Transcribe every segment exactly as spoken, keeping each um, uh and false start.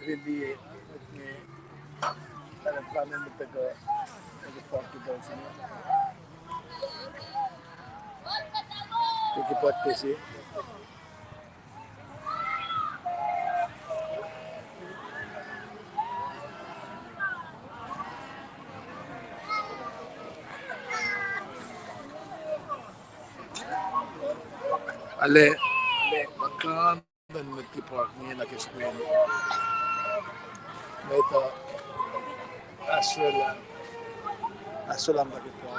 Rili, eh, eh, talan kamen muhtwacta, eh, pocket also. Tiki pottesi. Ale, ale, makan. Then met ke park inge nuh ke square. Met uh, Australia. Australia nuh ke park.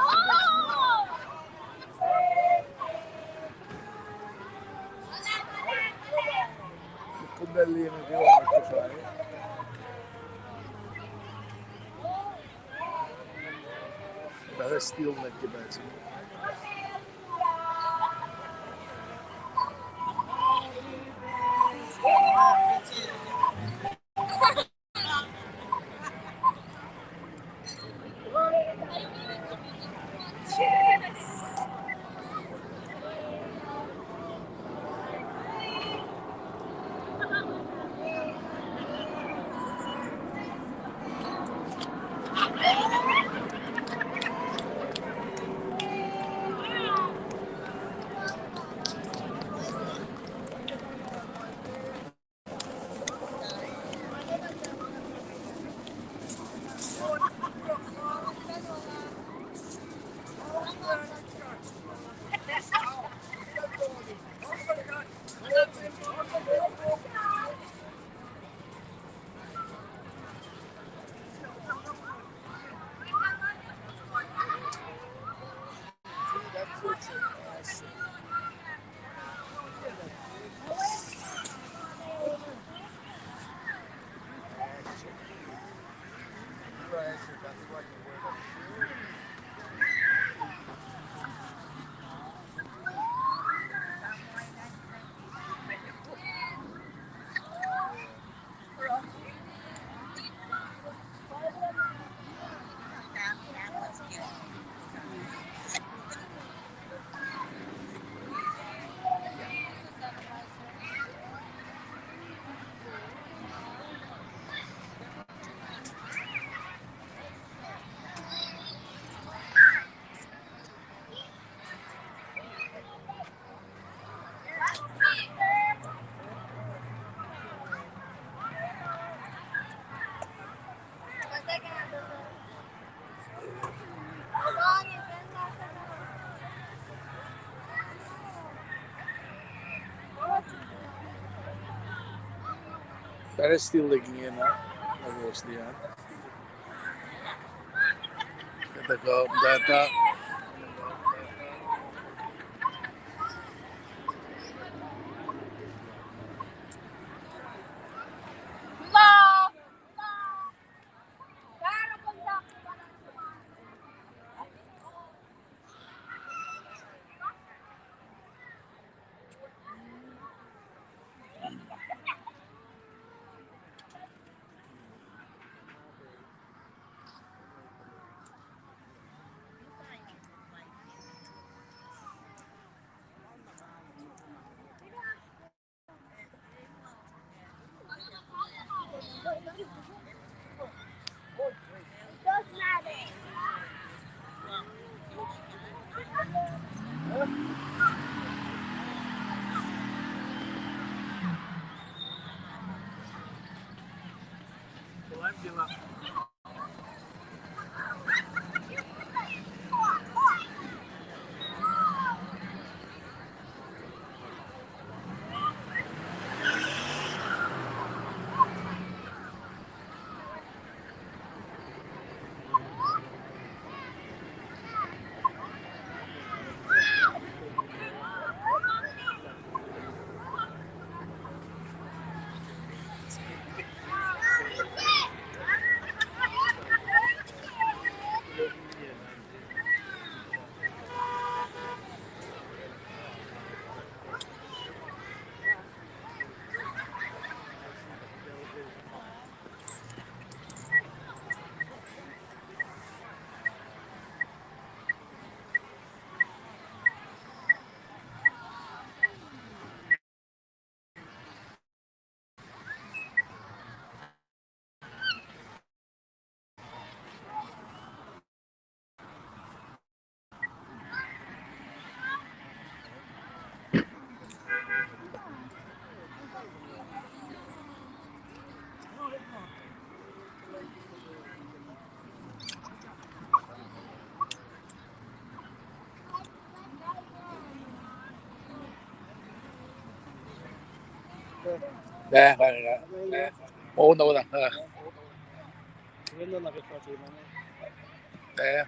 Kumbali nuh ke park. That is still met ke park. That is still leaking in, huh? That was the, uh, Kata ka, kata. Eh, eh, eh. Oh, no, no. Eh. Eh.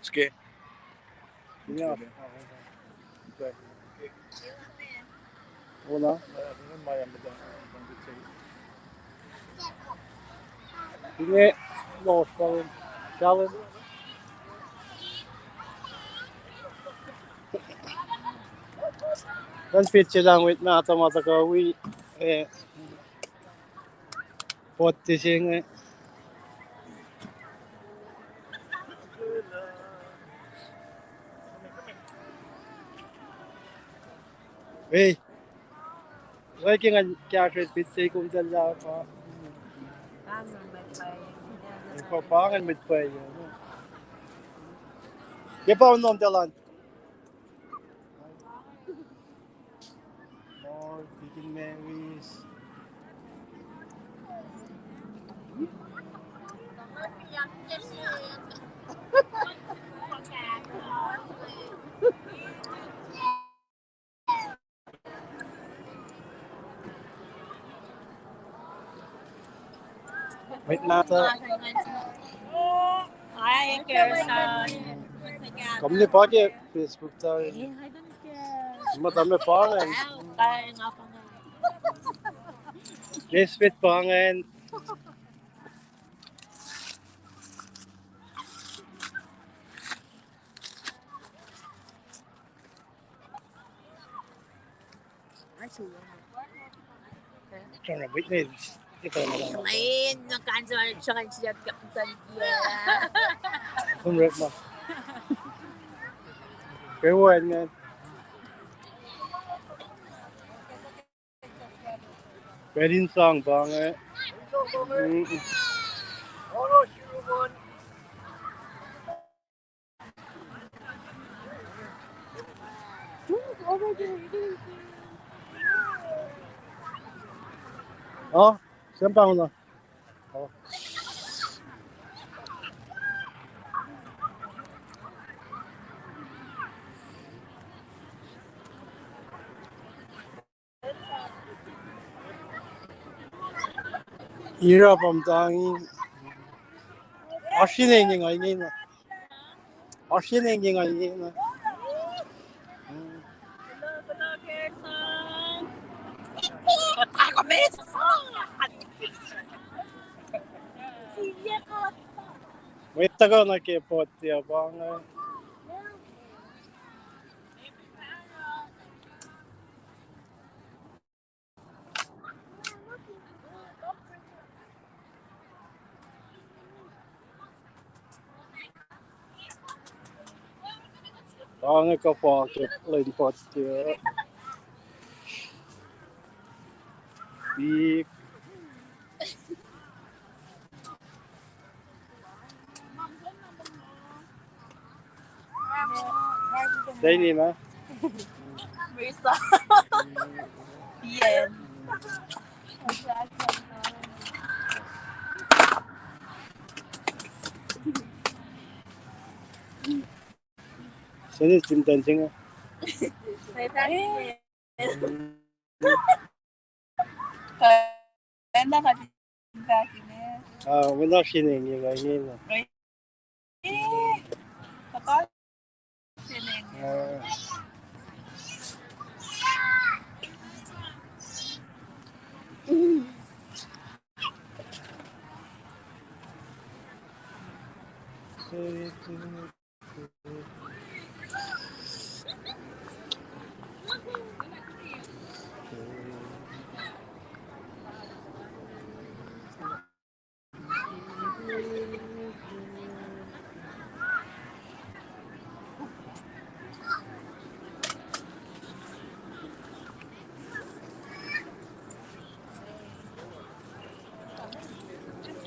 Ske. Ona. Inge, no, spalin. Challenge. Ngan fit se lang with ma tuhma tuhkuh wi, eh, pot tising, eh. Hey. Wacngihn kahsruh pit se kom tacl lah pa. Pa, pa ngan met pa ya. Ke pa nom talan. Lord, Virgin Mary's. Wait, nata. Ai, Carson. Kom ne pa ke Facebook ta. Eh, I don't care. Ma tahm ma pa ingacn. Ai, kaya nga pa ingacn. Respect pa ingacn. Sona witness. Ito na. Ngayon, nakansal, siya kan siya kapitan dia. Kung rep ma. Kaya wine nga. Pwede in sang pa inge. Mm. Oh, siapa na. Oh. Ira pam tangi. Oasr inge nga inge na. Oasr inge nga inge na. Mwet tuhkuh nuh ke pot tiac pa inge. Tange kuh pa ke lwen pot ke. Big. Deni ma. Marisa. Ian. Seni Tim Tensing. Enda ka back in it. Ah, we're not shitting you, I mean. Eh, papa. Ah.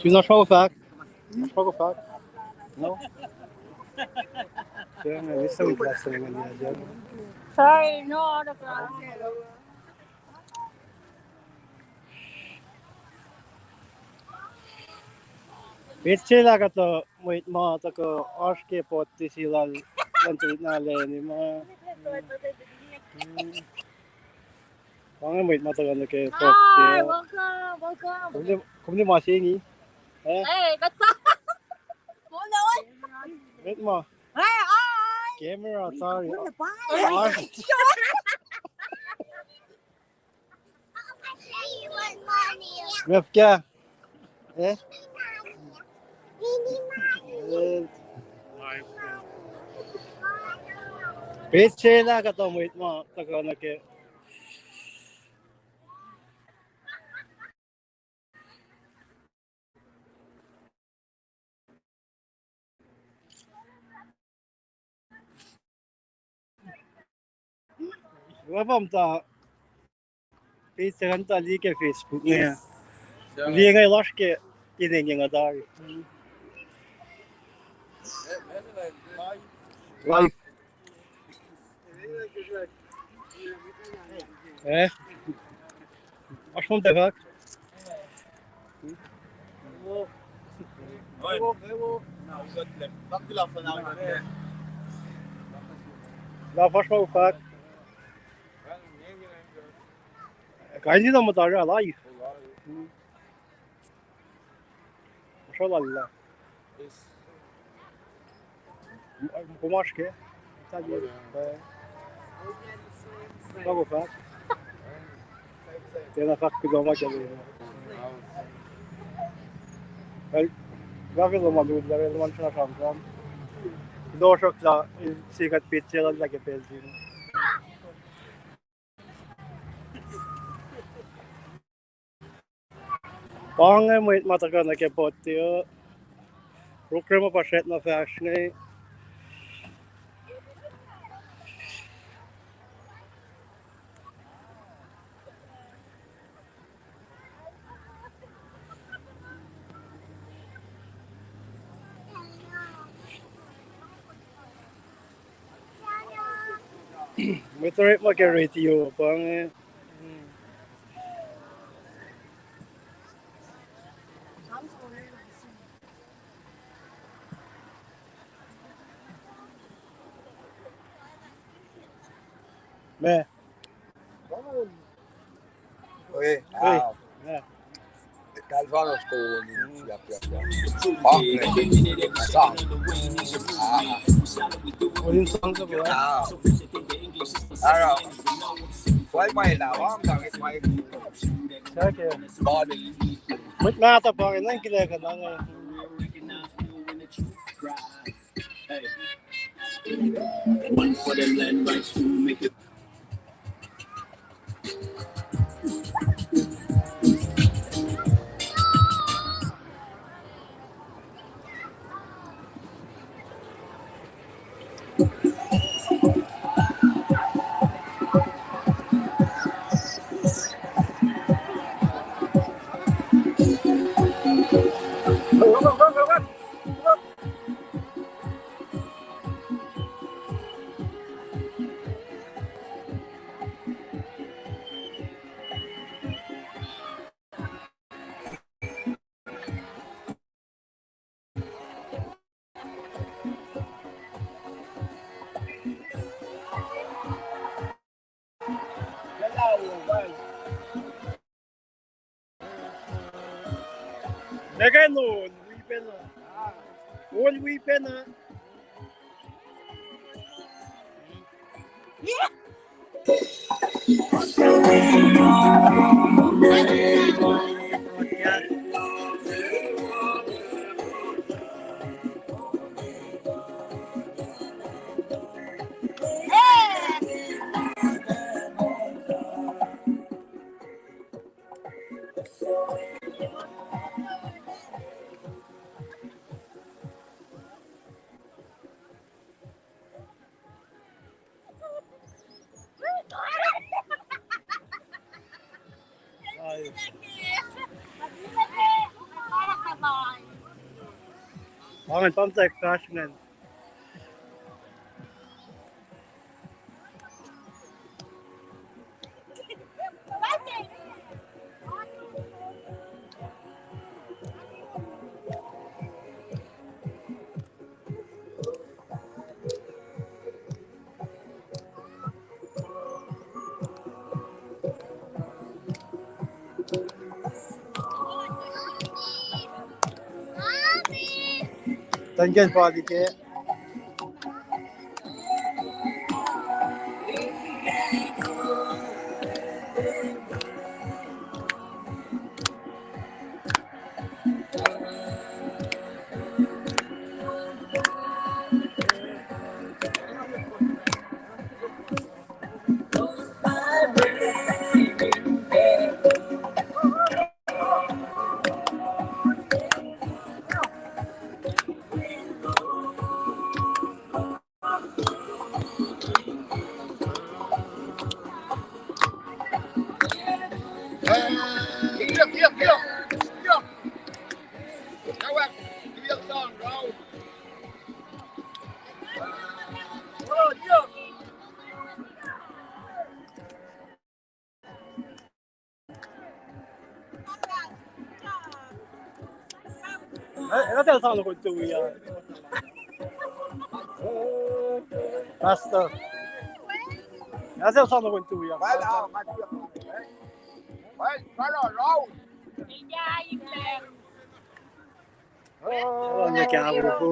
Sino srokfak? Srokfak? No? Sorry, no autograph. Petsac lah kuhtuh mwet ma tuhkuh oasr ke pot tisi lal, lal tuhlihk nahtuhl an ma. Pa inge mwet ma tuhkuh nuh ke Hi, podcast. Welcome, welcome. Kom liye, kom liye ma se inge? Eh? Hey, that's all. Oh, no. Mwet ma. Hey, hi. Camera, sorry. Hi. Ref ka. Eh? Eh. Page se lah kuhtuh mwet ma tuhkuh nuh ke. Wa pa muhta page se kuhtuh liye ke Facebook inge. Liye inge lasr ke inen inge tari. Live. Eh? Oasr mom tuh fahk? Lah fahsr ma fahk. Kain in muhta live. Mashallah. Kom oasr ke? Kom fahk. Tiacna fahk kuloh ma ke. Well, fahk kuloh ma lutlut, well, ma sna sramsram. Kuloh srihk lah, eh, sikyak page se lal lah ke pacl se inge. Pa inge mwet ma tuhkuh nuh ke birthday uh. Program uh pa srackna fahsr inge. Mwet orek ma ke radio pa inge. Meac? Oi, oi, ah. Meac? Kalvanos ko ni, yap, yap, yap. Pak, eh. Sa. Ah. Oi, sang sa ba? Ah. Ara. Why my la? Why am I? Okay. But, but na ta pa nang kila ka nang. One for them land rights to make it. Neke non wi pacna. On wi pacna. Pangan pam tak kasngan. Tangken pati ke. Ela tel sang nuh kon tui ah. Pastor. Ela tel sang nuh kon tui ah. Oh, ne kamu ko.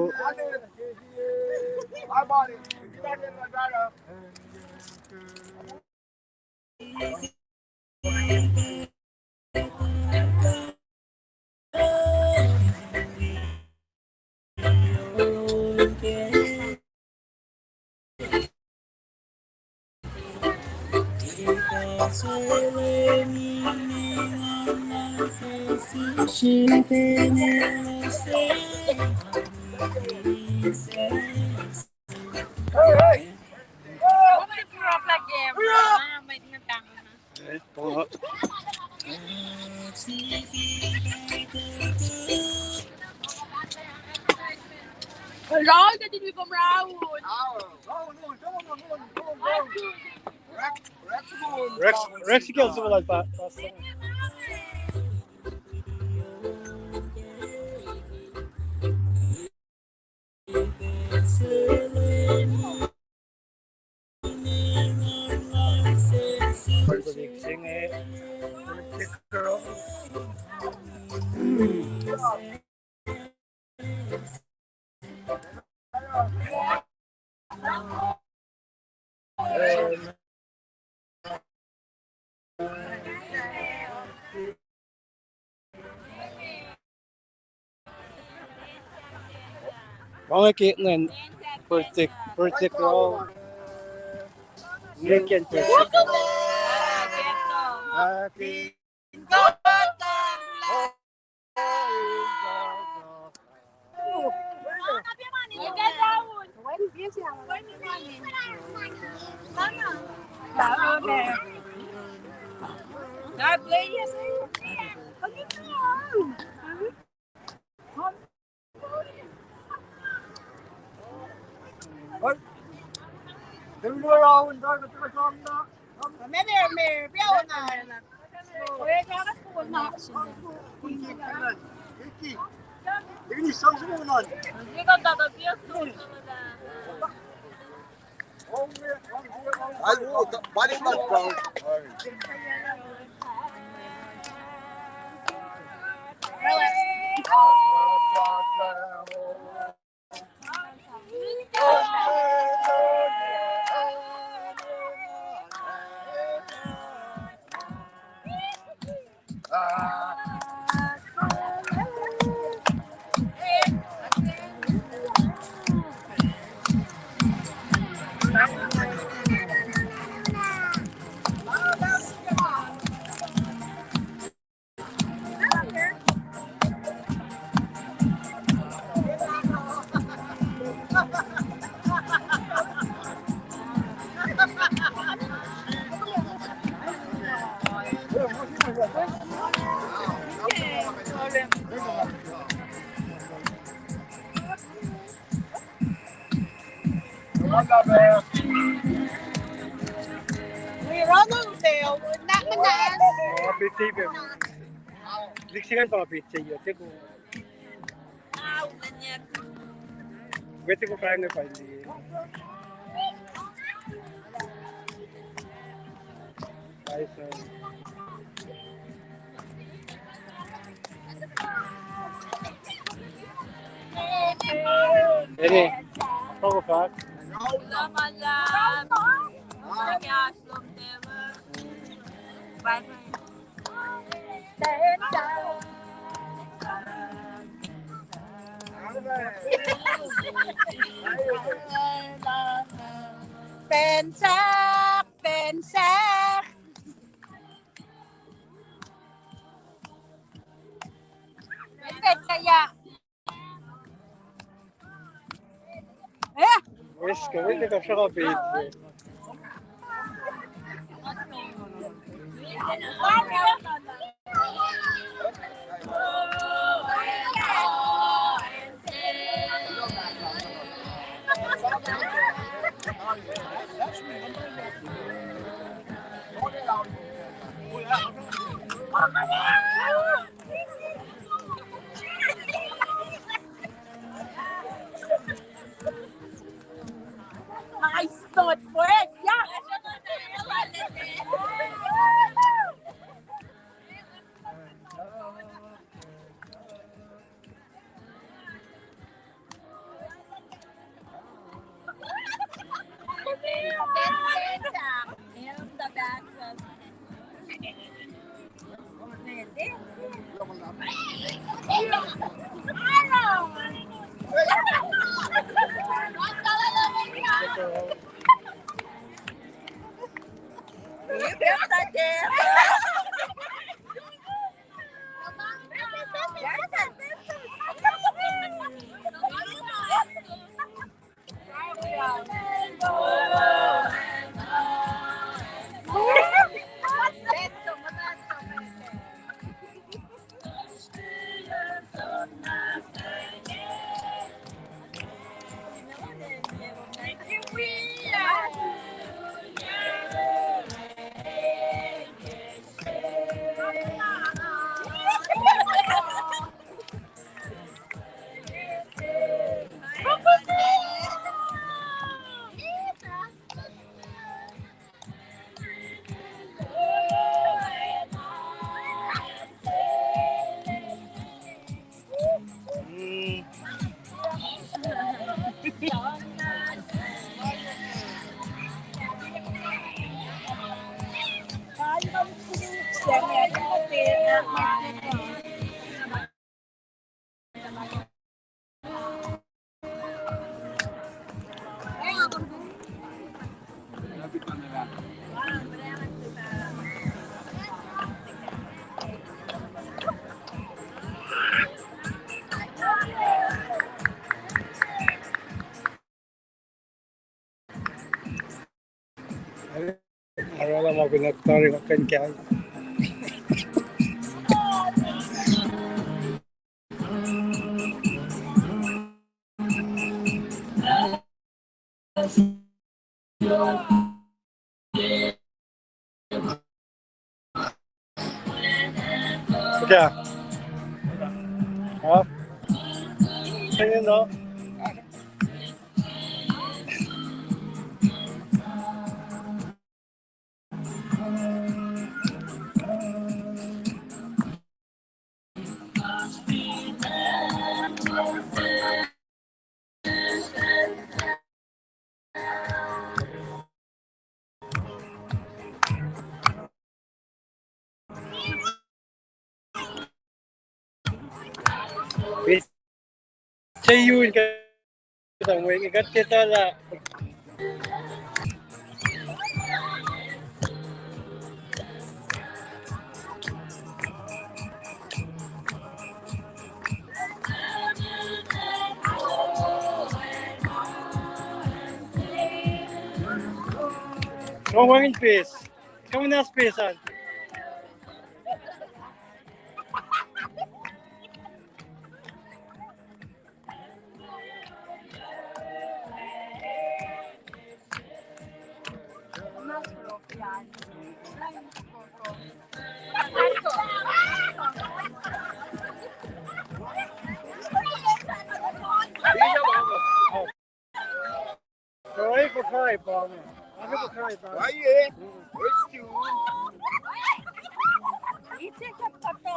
Raul, ka tinwi kom Raul. Rex, Rex, ikal suwal pa, pa. Wang ke ngan birthday, birthday girl. Ngan ke birthday girl. Happy birthday. Liksi kan pa pitse yo, te ko. Wete ko kain na pa ini. Ai, sir. Eni, koko fahk. Lom alam. Lom alam. Bye bye. Pensak, pensak. Eh? Wes ka, wes ka sraka pit. Nice thought, boy. Yeah. Arulacna ma kuh in tari kuh in kai. Okay. Huh? Singing though. Pacl se yun ke tang weng, kuht ke tala. Song wangin pes. Come on, that's pes an. Sorry for crying, Paul. I'm for crying, Paul. Why, yeah? Where's you? He take a photo.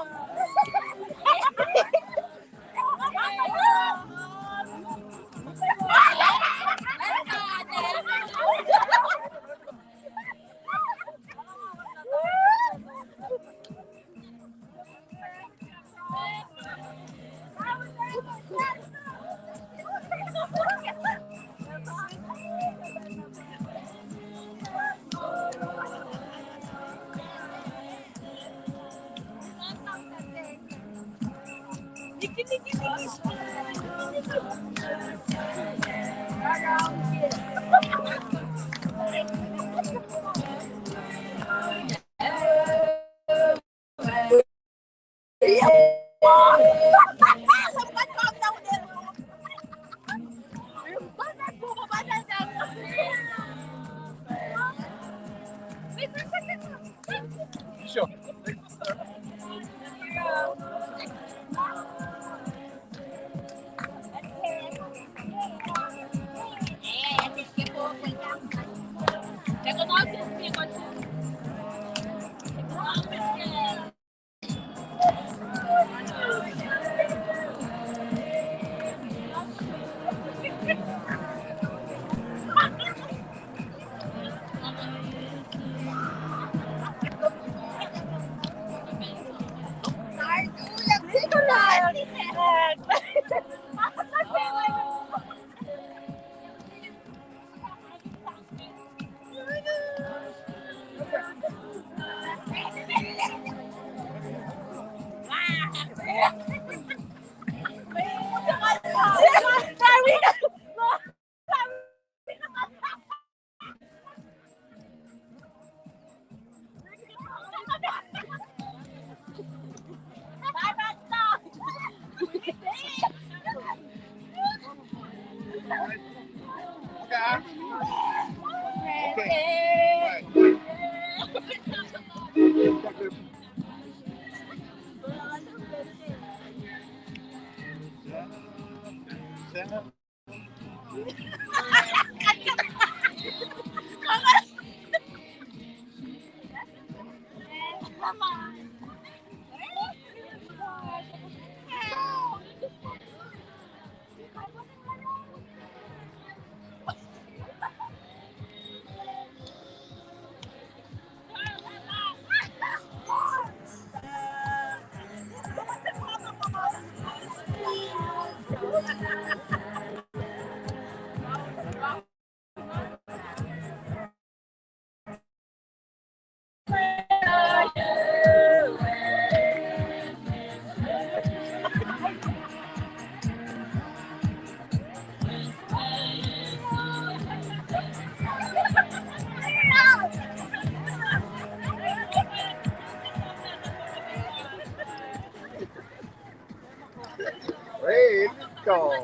Praise God.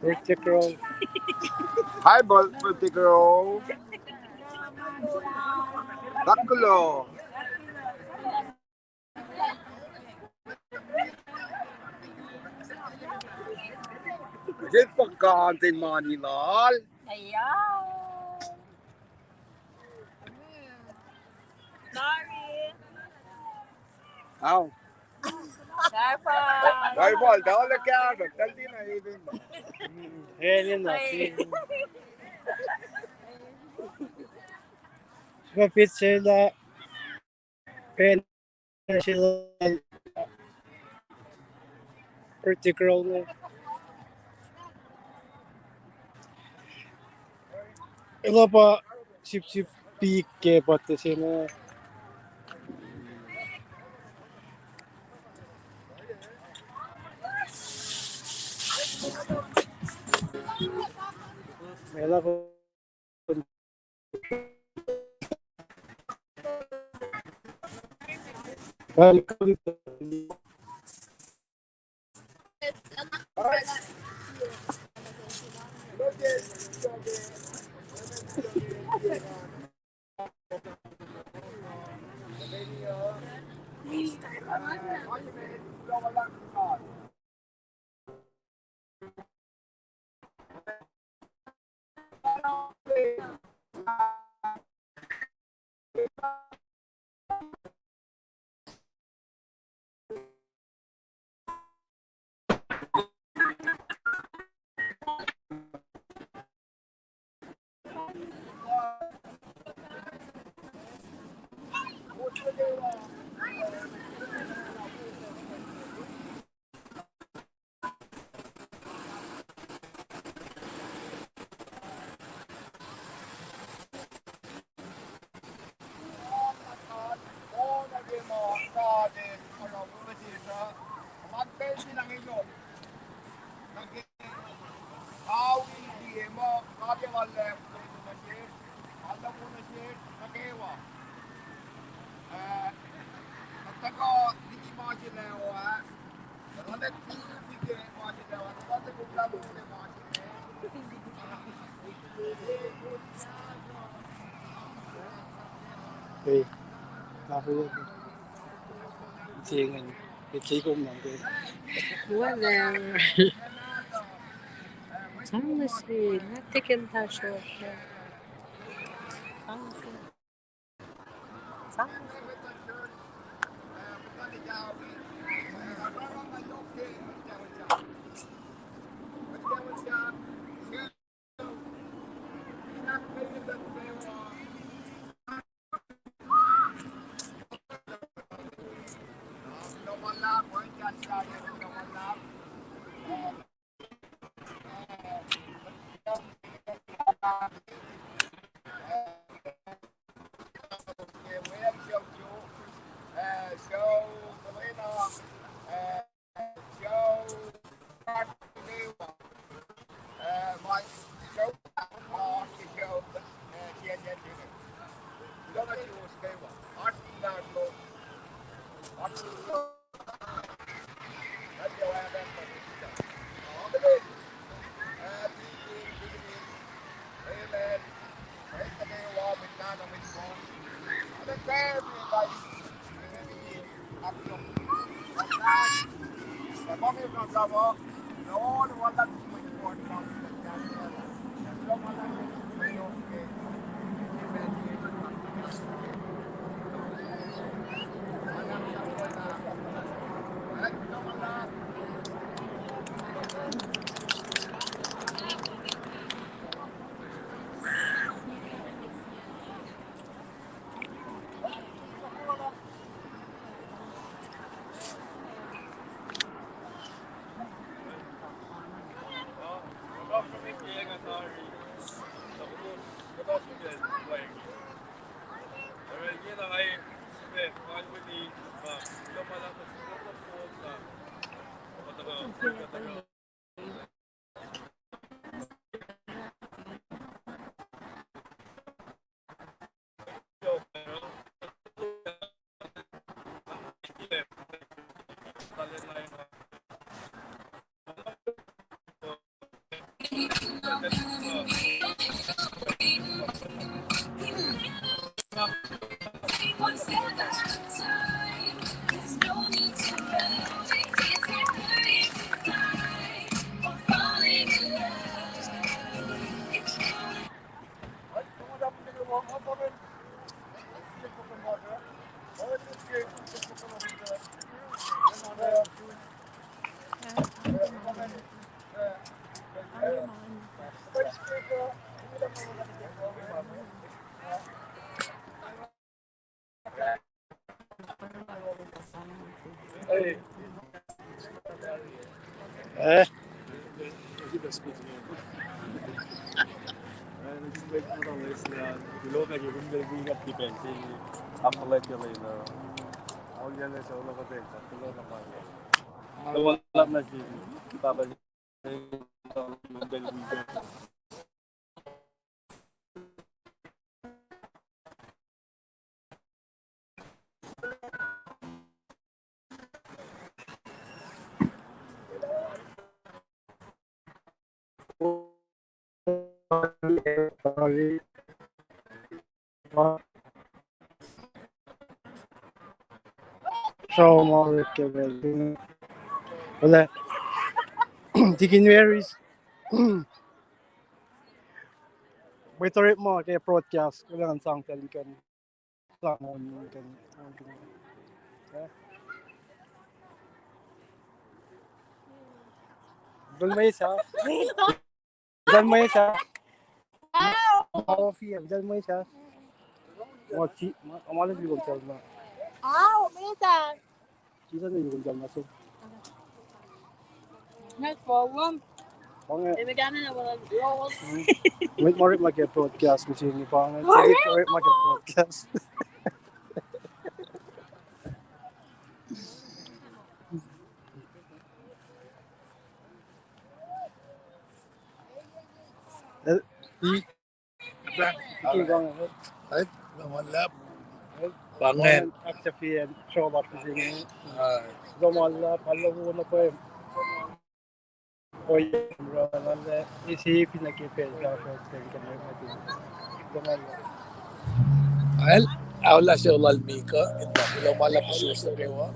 Pretty girl. Hi, boy, pretty girl. Takulo. Just for content money, lol. Ayo. Sorry. Ow. Sorry, Paul. Sorry, Paul. Tell the camera. Tell the neighbor. Hey, you know. Hey. Sipapit sila. Pen sila. Pretty girl na. Elos pa sip sip pik ke pati sina. Elos pa welcome. Ei, na ku, tingin, iti kom na ke. Whatever. Sang na si, na tikin ta short. Sang na si. Sang na si. Eh? So, ma ke, wala, Tikin Maris. Mwet orekma ke broadcast, kuloh ngan sang tahl in kuh in sang on in kuh in, eh? Dol mwet ah. Dol mwet ah. Ofi, dol mwet ah. Mo si, ma, ma le likom sel ma. Au, mwet ah. Sisa ne likom sel ma so. Next problem. Mwet ma orekma ke broadcast mihsenge pa inge. Mwet ma orekma ke broadcast. Eh, i-, Frank, Frank, Frank. Eh, luhman luhlahp. Eh, pa ingacn. Ahksahfye show lasr se inge. Ah. Luhman luhlahp, alu na pwe. Ohiyac, luhman luhlahp, isi fin nuh ke pacl lasr uh, thank you very much. Luhman luhlahp. Al, aola se lal Mika, in luhman luhlahp sesr nuh kwewa.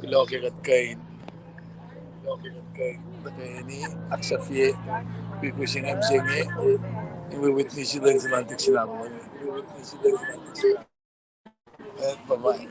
Kuloh ke kuht kuh in Tuhkweni ahksahfye, kuhkweni se inge, in wi witness lwen se lal Dixon Abu. Eh, bye-bye.